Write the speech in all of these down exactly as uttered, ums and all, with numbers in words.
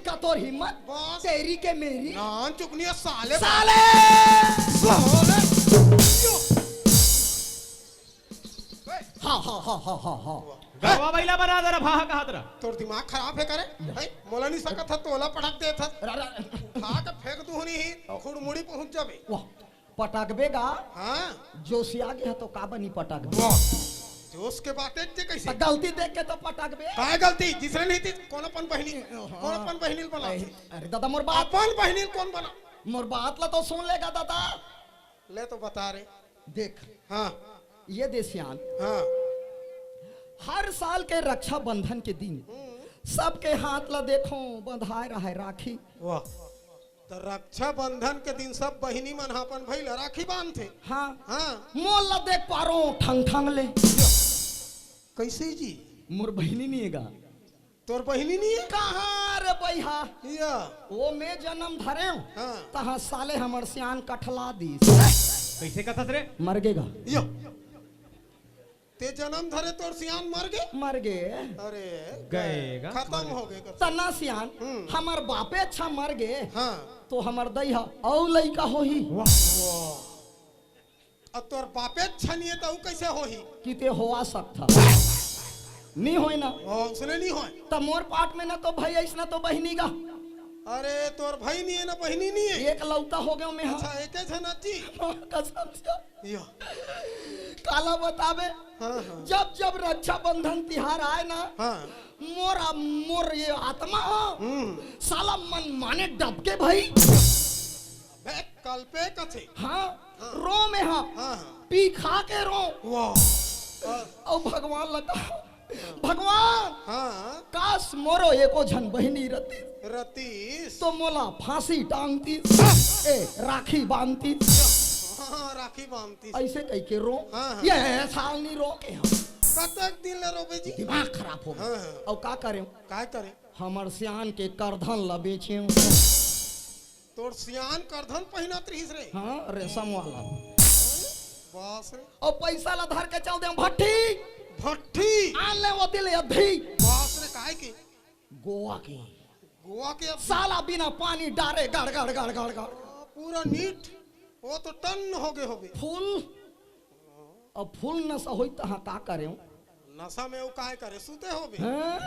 का तोर हिम्मत? बस। तेरी के मेरी। नान चुकनिया साले। साले। साले। हा हा हा हा हा हा। गरवा बइला बना दे रहा, भाहा कहात रहा। तोर दिमाग खराब हे करे? हैं? मोला नहीं सकत ह, तोला पटक देत ह। रा, रा, उठा के फेंक दूहनी ही, खुड़मुड़ी पहुंच जाबे। वाह, पटकबे गा? हाँ। जोशिया गे ह तो का बनी पटकबे? वाह। जोश के बात हे ते कैसे? त गलती देख के तो पटकबे। काय गलती? जिसने नहीं थी, कौन अपन बहिनी, हाँ। कौन अपन बहिनी बना? अरे दादा, मोर बात, अपन बहिनी कौन बना? मोर बात ला तो सुन लेगा दादा। ले तो बता रे। देख, हाँ। ये दे सियान। हाँ। हर साल के रक्षाबंधन के दिन सबके हाथ ला देखो, बंधाए रहे राखी। वाह। त रक्षाबंधन के दिन सब बहिनी मन ह अपन भई ला राखी बांधथे। हाँ। हाँ। मोला देख पारो ठंग ठंग ले। कैसे जी? मोर बहिनी नहीं हे गा। तोर बहिनी नहीं हे? कहाँ रे बइहा? या। ओ मैं जन्म धरेंव, हाँ। तहाँ साले हमर सियान कठला दिस। कैसे कथस रे? मर गे गा। यो। ते जन्म धरे तोर सियान मर गे? मर गे। अरे, गए गा। खतम होगे। तना सियान, हम्म। हमर बापे अच्छा मर गे, हाँ। तो हमर दई ह अउ लइका होही। वाह। वाह। अब तोर बापे अच्छा नहीं हे, त उ कैसे होही? कि ते होवा सकथा। नहीं होय ना। ओ, उसने नहीं होय। त मोर पाट में ना तो भई अइस ना तो बहिनी गा। अरे, तोर भई नहीं हे ना बहिनी नहीं हे। एक लौता हो गयो मैं, हाँ। अच्छा, एके झन अजी। हाँ, कसम से। यो। काला बताबे? हाँ, हाँ। जब जब रक्षाबंधन तिहार आए ना, हाँ। मोर, मोर ये आत्मा, हम्म। साला मन माने डबके भई। बे, कलपे कथे। हाँ, हाँ। रो मैं, हाँ। हाँ, हाँ। पी खा के रो। वाह। अउ भगवान ला कहा, भगवान, हाँ। काश मोरो एको झन बहिनी रतिस। रतिस। तो मोला फांसी टांगतिस। ए, राखी बांधतिस। हाँ, राखी बांधतिस। अइसे कहिके रो। हाँ, हाँ। ये साल नहीं रो के हम। कतक दिन ले रोबे जी? दिमाग खराब हो गे। हाँ, हाँ। अउ का करेंव? काय करेंव? हमर सियान के करधन ला बेचेंव। तोर सियान करधन पहिनत रहिस रे। हाँ, रेशम वाला। बास रे। अउ पैसा ला धर के चल देंव भट्ठी। भट्ठी। आन ले ओती ले अद्धी। बास रे, काय के? गोवा के। गोवा के अब साला बिना पानी डारे गड़ गड़ गड़ गड़ गड़। पूरा नीट। ओ तो टन्न होगे होबे। फुल। अब फुल नशा होई तहाँ का करेंव? नशा में वो काय करे? सुते होबे। हाँ?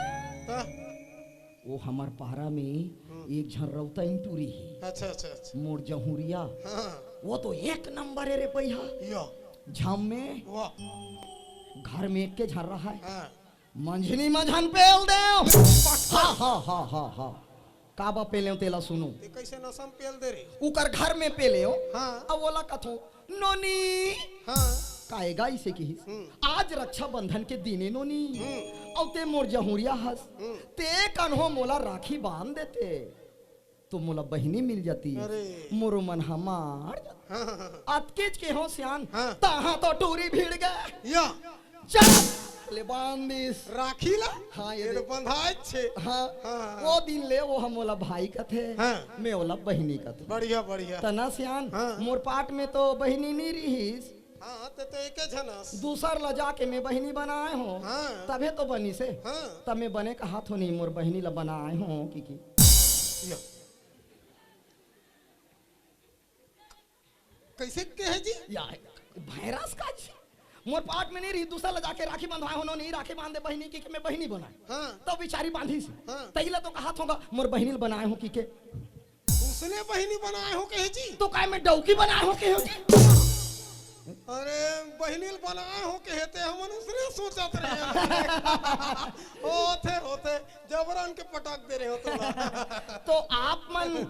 त? वो हमर पारा में हम्म। एक झन रौतइन टूरी हे। अच्छा, अच्छा, अच्छा। मोर जहुरिया। हाँ। वो तो एक नंबर हे रे बइहा। यो। झम में। वाह। घर में एके झन रहय। हाँ। मंझनी म झन पेल देंव। पटकन। हा, हा, हा, हा, हा। काबर पेलेंव तेला सुनो। ते कैसे नशा म पेल दे रे? उकर घर में पेलेंव। हाँ। अब ओला कथों, नोनी। हाँ। काहे गा अइसे किहिस? हम्म। आज रक्षाबंधन के दिन ए नोनी। हम्म। अउ ते मोर जहुरिया हस। हम्म। ते कन्हो मोला राखी बांध देते। तो मोला बहिनी मिल जाती। अरे। मोरो मन ह माड़ जात। हाँ, हाँ, हाँ। अतकेच के हो सियान, हाँ। तहाँ तो टूरी भिड़ गे। या। चल, ले बांध दिस। राखी ला? हाँ, ये ये तो दे। बंधाए छे। हाँ, हाँ, हाँ। वो दिन ले वो ह मोला भाई कथे, हाँ। मैं ओला बहिनी कथे। बढ़िया, बढ़िया। तना सियान, हाँ। मोर पाट में तो बहिनी नी रिहिस। हाँ, ते तो एके झन अस। दूसर ला जाके मैं बहिनी बनाए हों, हाँ। तभे तो बनिस हे। हाँ। तब मैं बने कहाथों नहीं, मोर बहिनी ला बनाए हों, कि, कि। या। कैसे कहे जी? या, भैरस का जी। मोर पाट में नहीं रही, दूसर ला जाके राखी बंधवाए हों, नहीं राखी बांध दे बहिनी की, कि मैं बहिनी बनाए। हाँ। तो बिचारी बांधिस। हाँ। तही ला तो कहाथों गा, मोर बहिनी ला बनाए हों कि के। उसने बहिनी बनाए हों कहे जी? तो काय मैं डौकी बनाए हों कहे जी? अरे, बहिनी ला बनाए हों कहे ते हमन उसने सोचत रहे। होथे, होथे, जबरन के पटक दे रहे हो तोला। तो आप मन,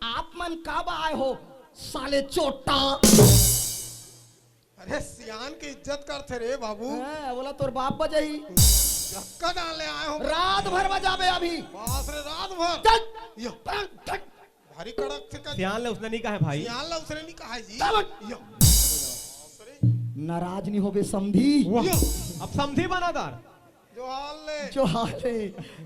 आप मन काबर आए हो, साले चोट्टा? अरे, सियान के इज्जत करथे रे बाबू। हाँ, बोला तोर बाप बजाही। धक्का डाले आए हो। रात भर बजाबे अभी। बास रे, रात भर। चल। यो। टक, टक। भारी कड़क थे का। सियान ला उसने नहीं कहा है भाई। सियान ला उसने नहीं कहा है जी। चल। यो। बास रे। नाराज नहीं होबे समधी। वाह। यो। अब समधी बना दार। जोहार ले। जोहार ले।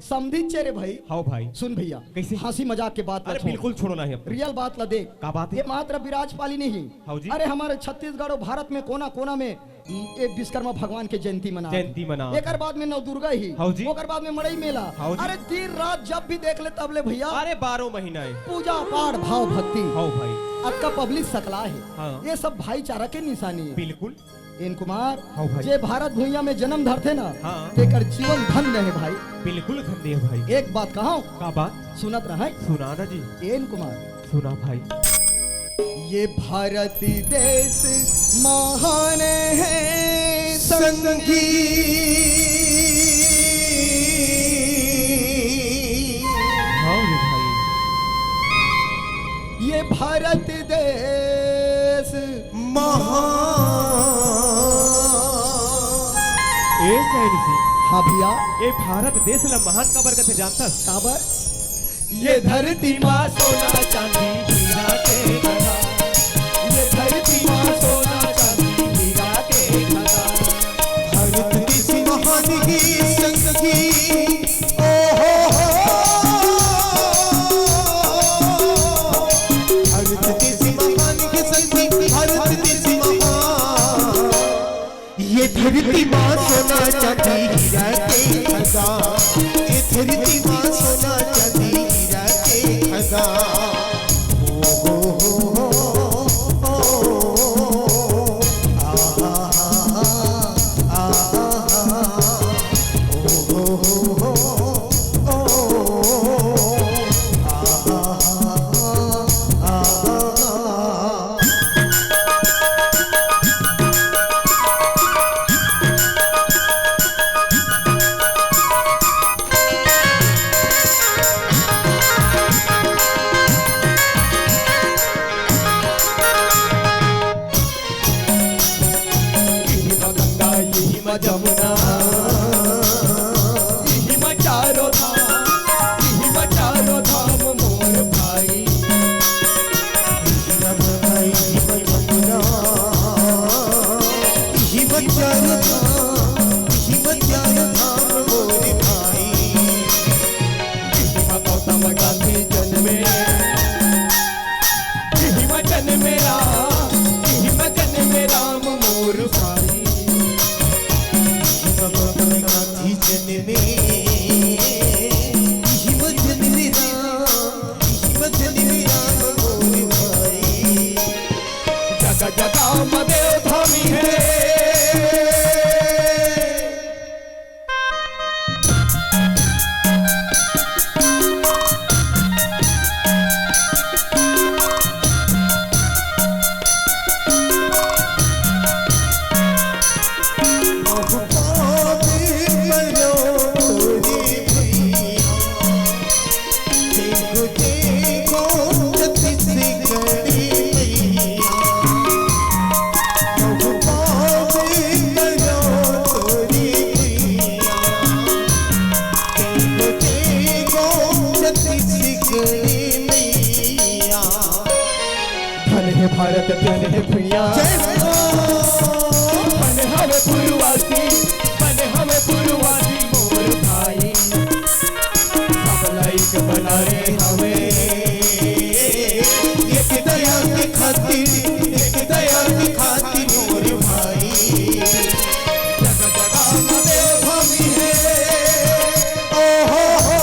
समझिस रे भाई। हव भाई। सुन भैया, कइसे? हंसी मजाक के बात ला अरे छोड़। बिल्कुल छोड़ो ना ही अब। रियल बात ला देख। का बात हे? ये मात्र विराज पाली नहीं। हव जी। अरे हमर छत्तीसगढ़ अउ भारत में कोना कोना में ये विश्वकर्मा भगवान के जयंती मना। जयंती मना। एकर बाद में नवदुर्गा ही। हव जी। ओकर बाद में मड़ई मेला। हव जी। अरे दिन रात जब भी देख ले तब ले भैया। अरे बारह महीना हे। पूजा पाठ भाव भक्ति। हव भाई। अतका पब्लिक सकला हे। हाँ। ये सब भाईचारा के निशानी हे। बिल्कुल। एन कुमार, हाँ भाई। जे भारत भुइयां में जन्म धरथे ना, हाँ। तेकर जीवन धन्य हे भाई। बिल्कुल धन्य हे भाई। एक बात कहंव, का बात? सुनत रहय। सुना ना जी। एन कुमार। सुना भाई। ये भारत देश महान हे संगी। हाँ रे भाई। ये भारत देश महा। ए चैन सिंह। हाँ भैया। ए भारत देश ला महान काबर कथे जानथस? काबर? ये धरती मा सोना चांदी हीरा के खदान। ये धरती मा सोना चांदी हीरा के खदान। भारत देश महान हे संगी। ओ हो हो। भारत देश महान हे संगी, भारत देश महान। ये धरती मा सोना चांदी हीरा के खदान। ये धरती मा सोना चांदी हीरा के खदान। ओ हो हो हो। इही म गंगा, इही म जमुना, इही म चारो धाम, इही म चारो धाम मोर भाई। इही म गंगा, इही म जमुना, इही म चारो धाम, इही म चारो धाम मोर भाई। इही म गौतम गांधी जनमे, इही म जनमे राम, इही म जनमे राम मोर भाई। इही म गौतम गांधी जनमे, इही म जनमे राम, इही म जनमे राम मोर भाई। जगा जगा म देव धामी हे। धन हे भारत, धन हे भुइयां। जय हो। बने हवे पूर्ववासी, बने हवे पूर्ववासी मोर भाई। सब लइक बनाए हवे, एक दया के खातिर, एक दया के खातिर मोर भाई। जग जगा म देव धामी हे। ओ हो हो।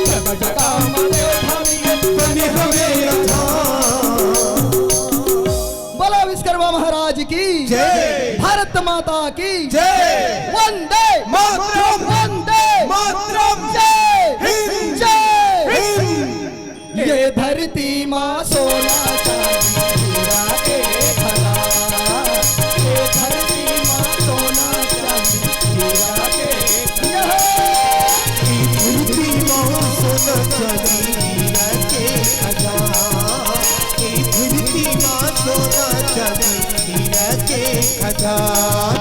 जग जगा म देव धामी हे, बने हवे धाम। बोलो विश्वकर्मा महाराज की जय। भारत माता की जय। वंदे मातरम। वंदे मातरम। जय हिंद। जय हिंद। ये धरती माँ सोना चांदी हीरा के खदान। ये धरती माँ सोना चांदी हीरा के खदान। ये धरती माँ सोना चांदी हीरा के खदान। ये धरती माँ सोना चांदी हीरा के खदान।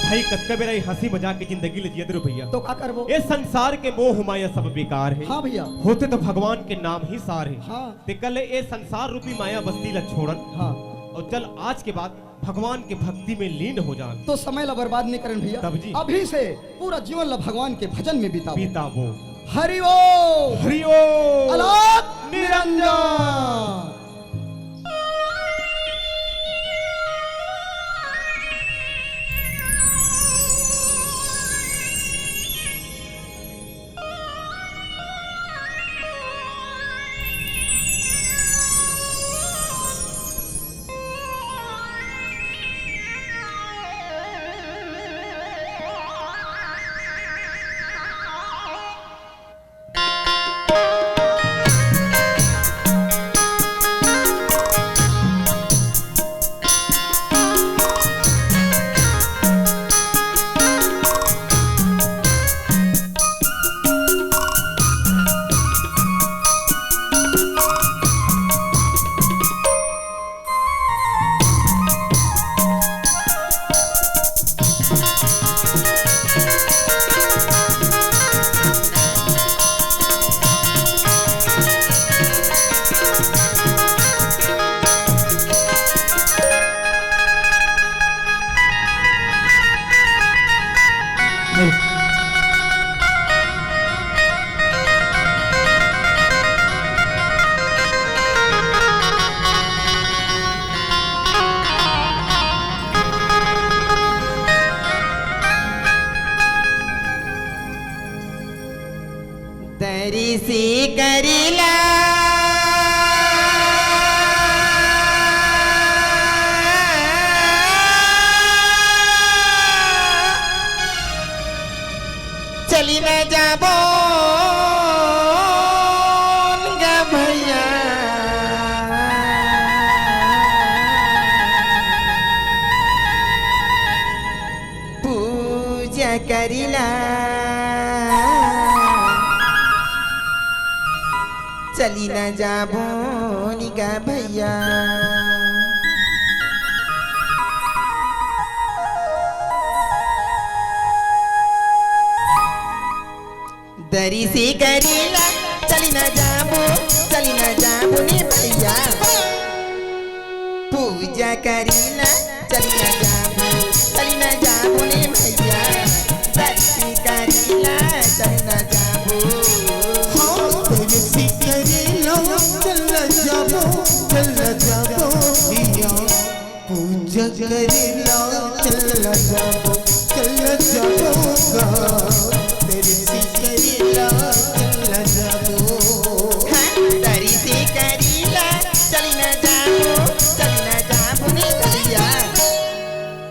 भाई, कतका बेरा ये हंसी मजाक के जिंदगी ले जियत रहो भैया। तो का करबो? ये संसार के मोह माया सब बेकार है। हाँ भैया। होते तो भगवान के नाम ही सार है। हाँ। ते कल ये संसार रूपी माया बस्ती ला छोड़न। हाँ। और चल आज के बाद भगवान के भक्ति में लीन हो जान। तो समय ला बर्बाद नहीं करन भैया। तब जी। अभी से पूरा जीवन ला भगवान के भजन में बिताओ। बिताओ। हरि ओम। हरि ओम। अलख निरंजन। तरिसी करिला। चली न जाबो गा भैया। पूजा करिला। चली न जाबो निगा भैया। दरी से करेला, चली ना जाबो, चली ना जाबो ने भैया। पूजा करेला, चली ना जाबो, चली ना जाबो ने भैया। दरी से करेला, चली ना जाबो। हाँ, दरी से करेला, चल ना जाबो, चल ना जाबो भैया। पूजा करेला चल जाबो, चल जाबो गा। तेरे से करेला चल जाबो। हाँ, तेरे से करेला चल न जाबो, चल न जाबो रे भैया।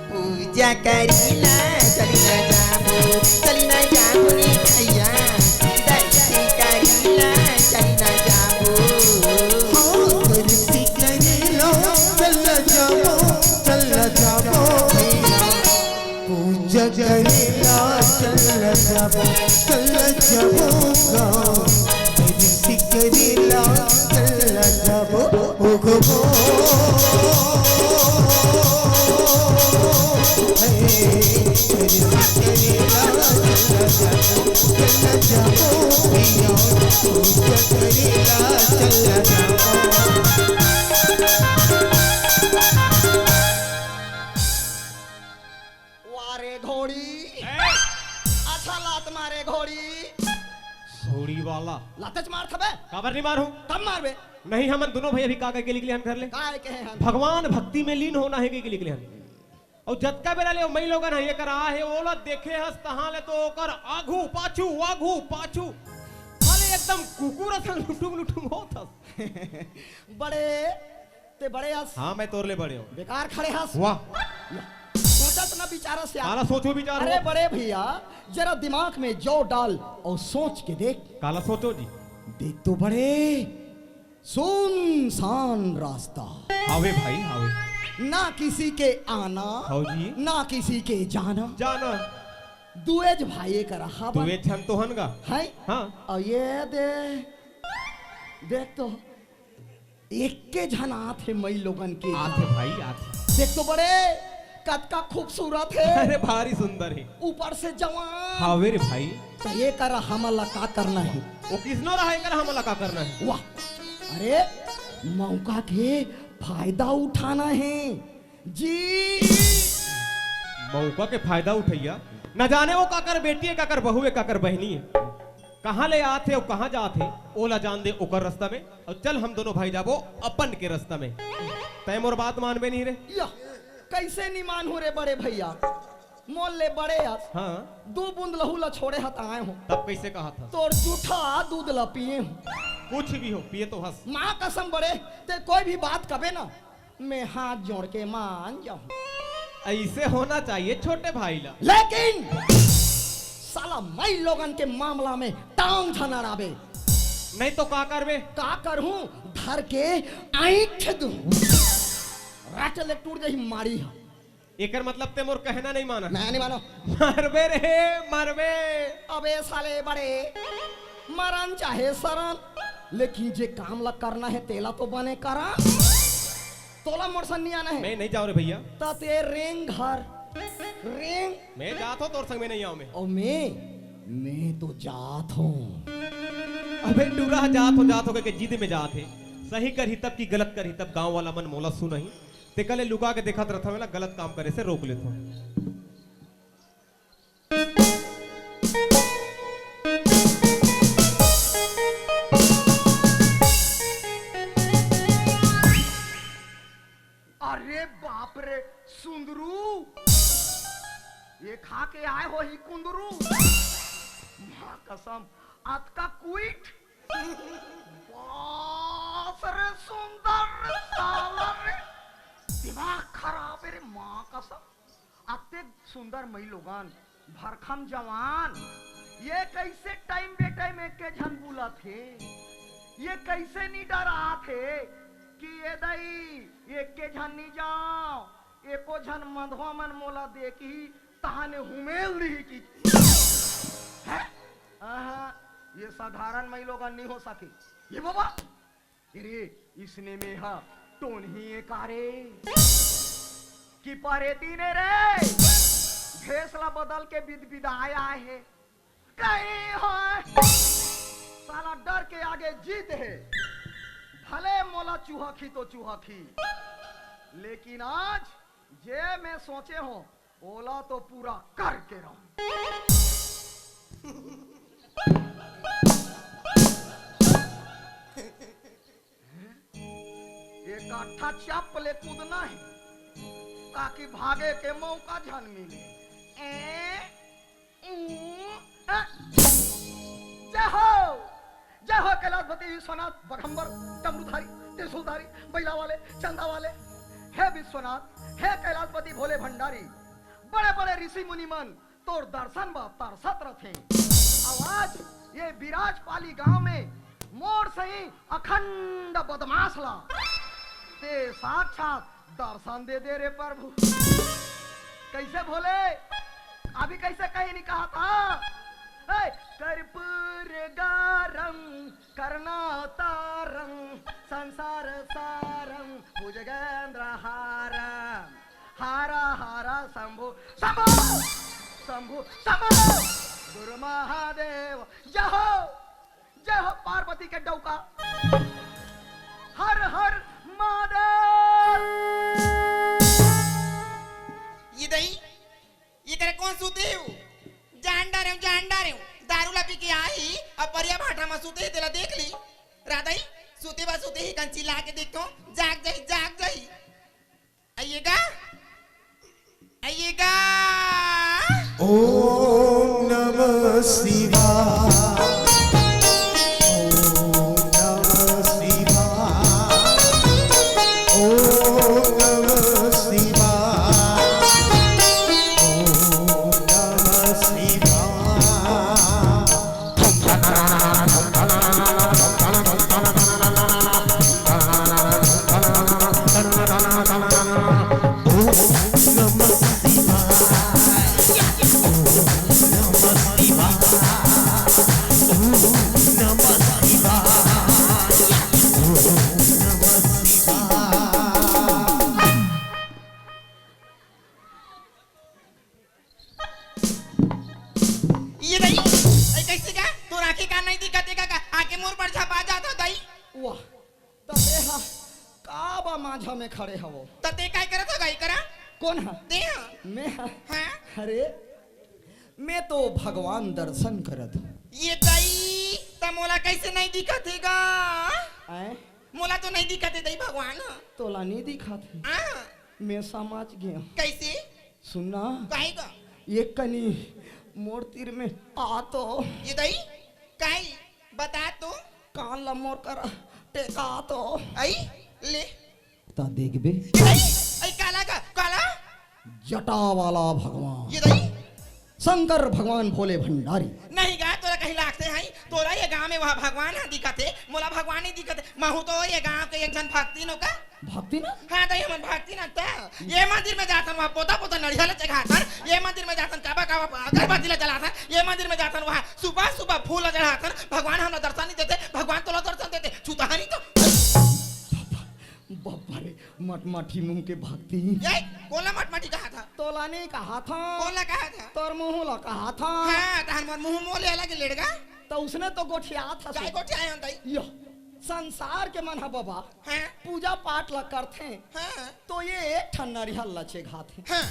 पूजा करेला चल न जाबो, चल न जाबो रे भैया। तेरे से करेला चल न जाबो। हाँ, तेरे से करेला चल जाबो, चल जाबो भैया। पूजा करेला चल जाबो, चल जाबो गा। तेरी से करेला चल जाबो, ओ गो गो। हे, तेरी से करेला चल जाबो, चल जाबो भैया। पूजा करेला चल जाबो। वारे घोड़ी। ए! अच्छा लात मारे घोड़ी। सोड़ी वाला। लातेच मार थबे। काबर नहीं मारू? कब मारबे? नहीं, हमन दोनों भाई अभी का कह के निकले हन घर ले? काय कहे हन? भगवान भक्ति में लीन होना हे कह के निकले हन। अउ जतका बेरा ले ओ मई लोगन ह ये करा हे, ओला देखे हस तहाँ ले तो ओकर आघू पाछू, आघू पाछू। साले एकदम कुकुर असन लुटुंग लुटुंग होत हस। बड़े ते बड़े हस। हाँ, मैं तोर ले बड़े हूँ। बेकार खड़े हस। वाह। सोचत ना बिचारस यार। काला सोचो बिचार अरे हो। बड़े भैया, जरा दिमाग में जोर डाल और सोच के देख। काला सोचो जी। देख तो बड़े, सुनसान रास्ता। हावे भाई, हावे। ना किसी के आना, हाँ जी। ना किसी के जाना। जाना। दुएज भाई करा हावन। दुएज हम तो हन गा। हैं? हाँ। और ये दे, देख तो, एक के झन आत हे मई लोगन के। आत हे भाई, आत हे। देख तो बड़े, कतका खूबसूरत हे। अरे भारी सुंदर हे। ऊपर से जवान। हावे रे भाई। त ये कर हमन ला का करना हे? वो किसनो रहा, एकर हमन ला का करना हे? वाह, अरे मौका के फायदा उठाना हे जी। मौका के फायदा उठैया, न जाने वो काकर बेटी हे, काकर बहू हे, काकर बहिनी हे, कहाँ ले आत हे अउ कहाँ जात हे, ओला जान दे ओकर रास्ता में, अउ चल हम दोनों भाई जाबो अपन के रास्ता में। तैं मोर बात मानबे नहीं रे। या, कैसे नहीं मानहूँ रे बड़े भैया? मोर ले बड़े हस। हाँ। दू बूंद लहू ला छोड़े हस त आए हँव। तब कैसे कहा था? तोर जूठा दूध ला पिए हँव। कुछ भी हो, पिए तो हस। माँ कसम बड़े, तैं कोई भी बात कबे ना, मैं हाथ जोड़ के मान जाहूँ। ऐसे होना चाहिए छोटे भाई ला। लेकिन साला मई लोगन के मामला में टांग झन अड़ाबे। नहीं तो का करबे? का करहूँ? धर के ऐंठ दूँ। राचल एक टूट जाही माड़ी हा। एकर मतलब तैं मोर कहना नहीं माना? मैं नहीं मानो। मरबे रे, मरबे। अबे साले बड़े, मरन चाहे सरन, लेकिन जे काम ला करना हे, तेला तो बने करा। तोला मोर संग नहीं आना हे। मैं नहीं जाओ रे भैया। त तैं रेंग घर, रेंग। मैं जात हँव तोर संग, मैं नहीं आऊँ मैं। अउ मैं, मैं तो जात हँव। अबे टूरा जात हँव, जात हँव कहिके जिद में जात हे। सही करही तब कि गलत करही तब, गाँव वाला मन मोला सुनही। तेकर ले लुका के देखत रथँव, एला गलत काम करे से रोक लेथँव। अरे बाप रे, सुंदरू, ये खा के आए होही कुंदरू। माँ कसम, अतका क्विट। बास रे सुंदर साला रे, दिमाग खराब हे रे माँ कसम। अतेक सुंदर मई लोगन, भरखम जवान, ये कैसे टाइम बे टाइम एके झन बुलत हे? ये कैसे नी डरात हे कि ए दई, एके झन नी जाओ, एको झन मंधवा मन मोला देखही, तहाने हुमेल दिही कि, हैं? आहा, ये साधारण मई लोगन नी हो सके। ये बाबा, अरे, इसने में हा टोनही ए का रे? कि परेती ने रे, भेस ला बदल के बिदबिदाय आए हे। कहीं होय, साला डर के आगे जीत हे। भले मोला चुहकही तो चुहकही, लेकिन आज जे मैं सोचे हँव, ओला तो पूरा करके रहूँ। एक अट्ठा चप ले कूदना हे, ताकि भागे के मौका झन मिले। ए, ऊ, ए। जय हो, जय हो कैलाशपति विश्वनाथ बघम्बर, डमरूधारी, त्रिशूलधारी, बैला वाले, चंदा वाले। हे विश्वनाथ, हे कैलाशपति भोले भंडारी, बड़े-बड़े ऋषि मुनि मन तोर दर्शन बर तरसत रथें। अउ आज ये बिराजपाली गांव में मोर सही अखंड बदमाश ला ते साक्षात दर्शन दे दे रे प्रभु। कैसे भोले? अभी कैसे कहीं नहीं कहा था? ए, कर्पूर गारम करुणावतारम संसार सारम भुजगेंद्र हारम। हारा हारा शंभु शंभु शंभु शंभु गुरु महादेव। जय हो, जय हो पार्वती के डौका। हर हर महादेव। ये दई, ये करे कोन सुते हे? जान डारे हूँ, जान डारे हूँ। दारू ला पी के आही, अब परिया भाटा में सुते हे, तेला देख ली। राधई, सुते बा सुते ही, कन चिल्ला के देखो, जाग जाही, जाग जाही। आइएगा, आइएगा। ओम नमः शिवाय। ओम नमः शिवाय। ओम नमः शिवाय। ओम नमः शिवाय। झमे खड़े हवो। त ते काय करत हो गा, इकरा? कोन ह? ते ह। मैं ह? हाँ। अरे, मैं तो भगवान दर्शन करत हूँ। ये दई, त मोला कैसे नहीं दिखत हे गा? आय? मोला तो नहीं दिखत हे दई भगवान। तोला नहीं दिखत हे? हाँ। मैं समझ गया। कैसे? सुन ना। काहे गा? ये कनी मोर तीर में आ तो। ये दई, काहे? बता तो। कान ला मोर करा टेका तो। आई, ले। त देखबे। ये दई, आई काला का, काला? जटा वाला भगवान। ये दई? शंकर भगवान भोले भंडारी। नहीं गा, तोला कहीं लागथे हई, तोला ये गांव में वह भगवान ह दिखत हे, मोला भगवान नहीं दिखत हे। महू तो ये गांव के एक झन भक्तिन हो का। भक्तिन? हाँ, दई हमन भक्तिन त। ये मंदिर में जाथन, वहाँ पोता पोता नरिहर ल चघाथन, ये मंदिर में जाथन, काबा काबा अगरबत्ती ल जलाथन, ये मंदिर में जाथन, वहाँ सुबह सुबह फूल ल चढ़ाथन। भगवान हमला दर्शन नहीं देते, भगवान तोला दर्शन देते, छूता नहीं तो। बाबा रे, मटमाठी मुंह के भक्ति। ये, कोन ला मटमाठी कहा था? तोला नहीं कहा था। कोन ला कहा था? तोर मुंह ला कहा था। हाँ, तहन मोर मुंह मोले अलग लेड़गा। त उसने तो गोठिया था। काय गोठिया है दई? यो, संसार के मन ह बाबा, हाँ। पूजा पाठ ला करथे, हाँ। तो ये एक ठन नरिहर ला चघाथे। हाँ।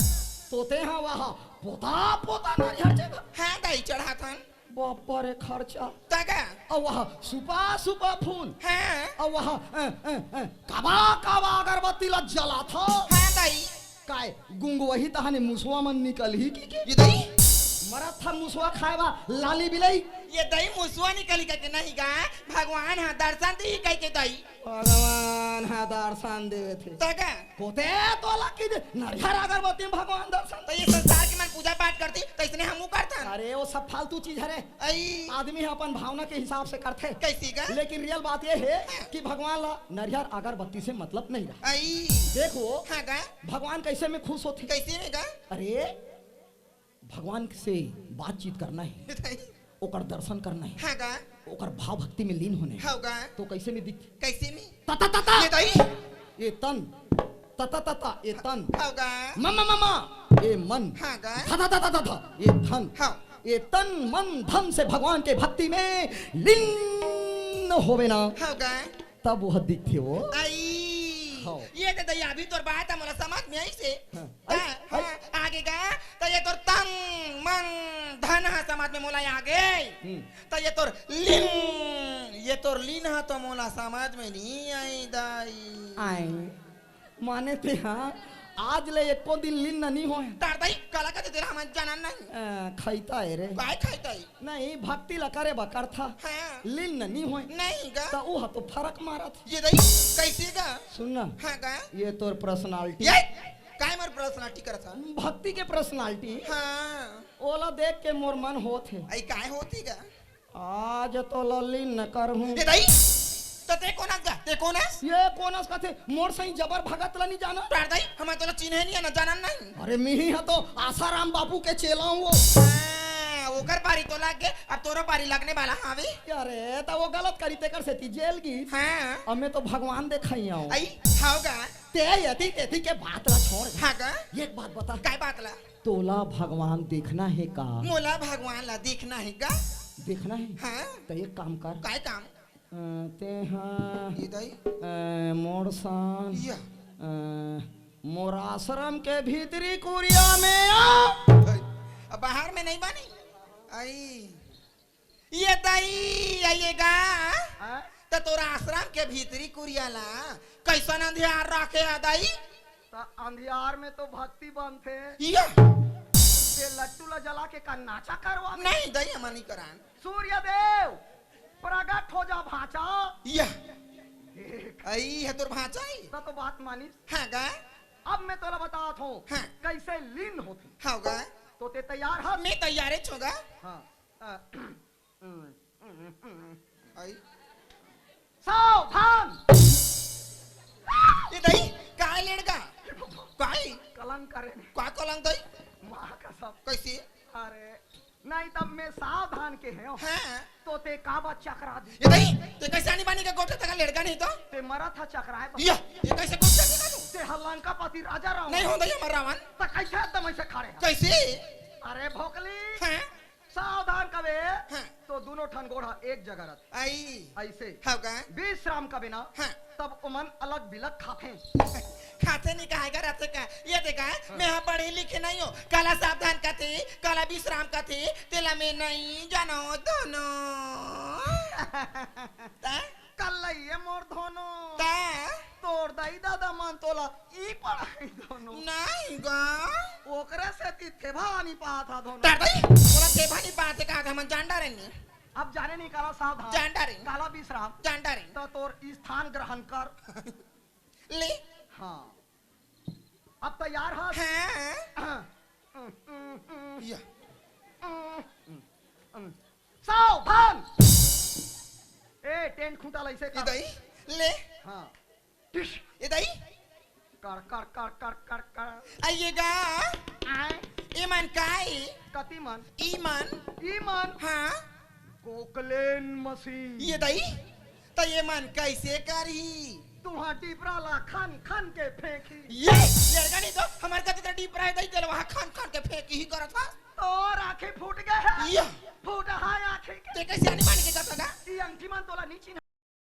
तो ते ह वहा पोता पोता नरिहर चघा। हाँ दई, चढ़ाथन। बाप रे खर्चा। तगा। अउ वहा सुपा सुपा फूल। हाँ। अउ वहा, अ, अ, अ, काबा काबा अगरबत्ती ला जलाथो। हाँ दई। काय गुंगवही तहने मुसवा मन निकलही कि, कि? ये दई? मरत था मुसवा खाए बा लाली बिलई। ये दई मुसवा निकली कह के नहीं गा, भगवान ह दर्शन दी कह के दई। भगवान ह दर्शन देथे। तगा। कोते तोला कि दे, नरिहर अगरबत्ती में भगवान दर्शन। त ये संसार के मन पूजा पाठ करती, त इसने हमू करतन। अरे, वो सब फालतू चीज हरे। आई। आदमी ह अपन भावना के हिसाब से करथे। कैसी गा? लेकिन रियल बात ये हे हाँ। कि भगवान ला नरिहर अगरबत्ती से मतलब नहीं रहा। आई। देखो, हाँ गा। भगवान कैसे में खुश होथे? कैसे में गा? अरे, भगवान से बातचीत करना हे, बताई। ओकर दर्शन करना हे, हाँ गा। ओकर भाव भक्ति में लीन होने हे। हाँ गा। तो कैसे में दिखथे? कैसे में? तता तता। ये दई। ये तन। तता तता, ये तन। हाँ गा। ममा ममा, ये मन। हाँ गा। धता धता धता, ये धन। हाँ। ये तन मन धन से भगवान के भक्ति में लीन होवे ना। हाँ गा। तब वह दिखथे वो। आई। हाँ। ये दे दई, अभी तोर बात ह मोला समझ में आइसे। हाँ। हाँ, आई, आई। हाँ, आगे गा, त ये तोर तन, मन, धन ह समझ में मोला आगे। हम्म। त ये तोर लीन, ये तोर लीन ह तो मोला समझ में नहीं आई दई। आई। माने ते ह आज ले एको दिन लीन नहीं होय। तार दई, काला कथे तेला हमन जानन नहीं। अ, खैता हे रे। काय खैता हे? नहीं, भक्ति ला करे बा करथा। हाँ। लीन नहीं होय। नहीं गा। त उहा तो फरक मारत। ये दई, कैसे गा? सुन ना। हाँ गा। ये तोर personality। ये? काय मोर personality करत हा? भक्ति के personality। हाँ। ओला देख के मोर मन होत हे। आई काय होत हे गा? आज तोला लीन न करहूँ। ये दई, त ते कोन अस गा? ते कोन अस? ये कोन अस कथे? मोर सही जबर भगत ला नहीं जाना? तार दई, हमन तोला चिन्हे नहीं हे ना, जानन नहीं। अरे मिही ह तो आसाराम बापू के चेला हूँ वो। हाँ, ओकर पारी तो लग गे, अब तोरो पारी लगने वाला हावे। अरे, त वो गलत करी तेकर सेती जेल गिस। हाँ। अब मैं तो भगवान देखाई आऊँ। आई, हाव गा। ते यति तेति के बात ला छोड़। हाँ गा। एक बात बता। काय बात ला? तोला भगवान देखना हे का? मोला भगवान ला देखना हे गा। देखना हे? हाँ। त एक काम कर। काय काम? अ, तेहा, ये दई? अ, मोर सन, या। अ, मोर आश्रम के भीतरी कुरिया में आ। अब बाहर में नहीं बनी? आई। ये दई, आइएगा। हाँ? त तोर आश्रम के भीतरी कुरिया ला कैसन अंधियार राखे हे दई? त अंधियार में तो भक्ति बनथे। या। ये लट्टू ला जला के का नाचा करवा? नहीं दई, हमन नहीं करान। सूर्य देव, प्रगट हो जा भांचा। या। देख। आई हे तोर भांचा ही। त तो बात मानिस। हाँ गा। अब मैं तोला बतात हूँ, हाँ। कैसे लीन होथे। हाँ गा। तो ते तैयार हस? मैं तैयार हे छोगा। हाँ। अ, आई। सावधान। ये दई, काय लेड़गा? काय? कलंक करे ने। का कलंक दई? माँ कसम। कैसे? अरे, नहीं तब मैं सावधान के हे। हाँ। तो ते काबर चकरा दी? ये दई, ते कैसे आनी बानी के गोठे तक लेड़गा नहीं तो? ते मरा था चकराए पर। ये, ये कैसे गोठे तक तू? ते ह लंकापति राजा रावण। नहीं हो दई हमर रावण। त कैसे एकदम ऐसे खड़े हे? कैसे? अरे भोकली। हाँ। सावधान कबे। हाँ। तो दुनों ठन गोड़ ह एक जगह रथे। आई। अइसे। हव का? विश्राम कबे ना। हाँ। तब ओमन अलग बिलग खाथे। खाथे नहीं कहा करथे का? ये देखा, मैं हा पढ़े लिखे नहीं हो। काला सावधान कथे, काला विश्राम कथे, तेला मैं नहीं जानो दोनों। ता? कल्लइये मोर धोनो। ता? तोर दाई दादा मन तोला ई पढ़ाई धोनो। नहीं गा। ओकरे सेती थेभा नहीं पात हा धोनो। तार दाई, तोला थेभा नहीं पात हे का? हमन जान डारे नहीं। अब जाने नहीं काला सावधान। जान डारे। काला विश्राम। जान डारे। तो तोर स्थान ग्रहण कर। ले। हाँ। अब तैयार हस? हाँ। हम्म, हम्म, हम्म, या। हम्म, हम्म। सावधान। ए, टेंट खूंटा लइसे ये कर। दाई, ले। हाँ। टिश। ये दाई, कर, कर, कर, कर, कर, कर। आइएगा। आए। ये मन काय? कति मन? ई मन। ई मन। हाँ। कोकलेन मशीन। ये दाई, तो ये मन कैसे करही? तुहा डिबरा ला खन खन के फेंकी। ये लड़का नहीं तो हमारे कति तरह डिबरा हे दाई, तेला वहाँ खन खन के फेंकी ही करत हा। तोर आँखी फूट गए है। या।